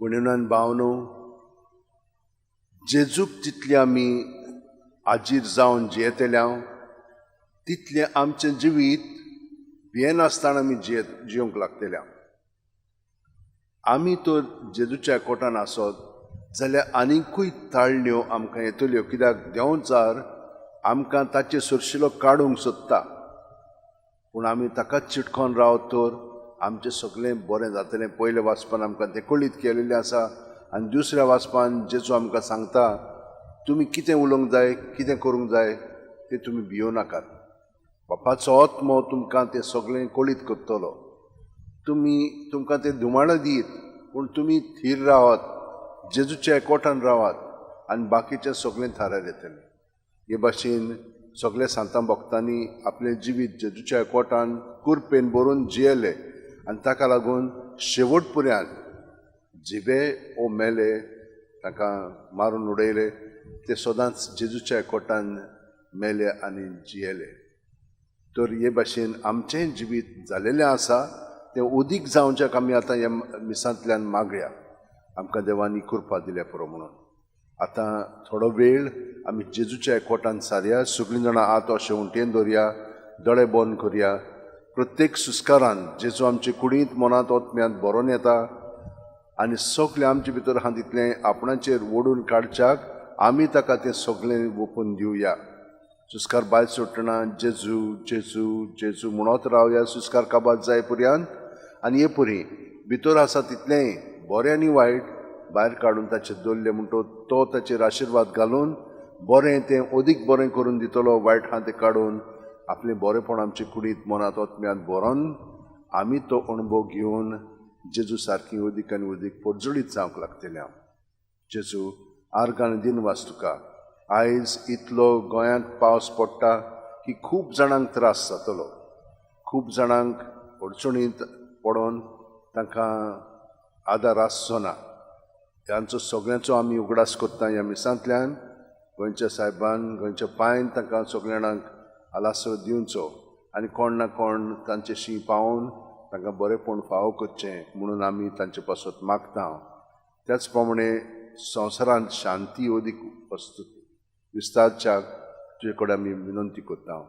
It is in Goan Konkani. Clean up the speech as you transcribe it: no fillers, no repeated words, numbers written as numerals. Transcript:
भयणीनो भावनो, जेजूक जितले आमी आजीर जावन जियेतले तितलें आमचें जिवीत भियेनासतना आमी जियोंक लागतले. आमी तर जेजूच्या कोटान आसत जाल्यार आनिकूय ताळण्यो आमकां येतल्यो, कित्याक देंवचार आमकां ताचे सुरशिलो काडूंक सोदता. पूण आमी ताकाच चिटकोन रावत तर आमचें सगळें बरें जातलें. पयल्या वाचपान आमकां तें कळीत केलेलें आसा आनी दुसऱ्या वाचपान जेजू आमकां सांगता, तुमी कितें उलोवंक जाय, कितें करूंक जाय तें तुमी भियोव नाकात. बापाचो आत्मो तुमकां तें सगळें कळीत करतलो. तुमी तुमकां ते धुमाळ दीत, पूण तुमी थीर रावात, जेजूच्या एकवटान रावात आनी बाकीचें सगळें थारार येतलें. हे भाशेन सगल्या सांतां भक्तांनी आपलें जिवीत जेजूच्या एकवटान कुरपेन भरून जियेले आनी ताका लागून शेवट पर्यंत जिवे ओ मेले, ताका मारून उडयले, ते सदांच जेजूच्या एकवटान मेले आनी जियेले. तर हे भाशेन आमचें जिवीत जालेलें आसा, तें उदीक जावच्याक आमी आतां ह्या मिसांतल्यान मागया. आमकां देवान ही कृपा दिल्या पुरो म्हणून आतां थोडो वेळ आमी जेजूच्या एकवटान सारया. सगळीं जाणां आत अशें उंटयेन दवरया, दोळे बंद करया. प्रत्येक सुस्कारान जेजू आमचे कुडींत, मनांत, ओतम्यांत भरोन येता आनी सगळें आमचे भितर आहा तितलें आपणाचेर ओडून काडच्याक आमी ताका तें सगळें ओपून दिवया. सुस्कार भायर सोडटना जेजू जेजू जेजू म्हणत रावया सुस्कार काबार जाय पर्यंत. आनी हे परी भितर आसा तितलेंय बरें आनी वायट भायर काडून ताचेर दवरलें म्हणटो तो ताचेर आशिर्वाद घालून बरें तें अदीक बरें करून दितलो. वायट आहा तें काडून आपलें बरेंपण आमचे कुडींत, मनांत, ओतम्यांत भरोन आमी तो अणभव घेवन जेजू सारकी अदीक आनी अदीक परजळीत जावंक लागतले हांव. जेजू, आर्गां आनी दिनवास तुका. आयज इतलो गोंयांत पावस पडटा की खूब जाणांक त्रास जातलो, खूब जाणांक अडचणींत पडोन तांकां आदार आसचो ना. तांचो सगळ्यांचो आमी उगडास करता ह्या मिसांतल्यान. गोंयच्या सायबान, गोंयच्या पायन तांकां सगळ्या जाणांक आलासरो दिवचो आनी कोण ना कोण तांचे पावोवन तांकां बरेंपण फावो करचें म्हणून आमी तांचे पासत मागता. त्याच प्रमाणे संवसारांत शांती अदीक वस्तू विस्तारच्याक तुजे कडेन आमी विनंती करता.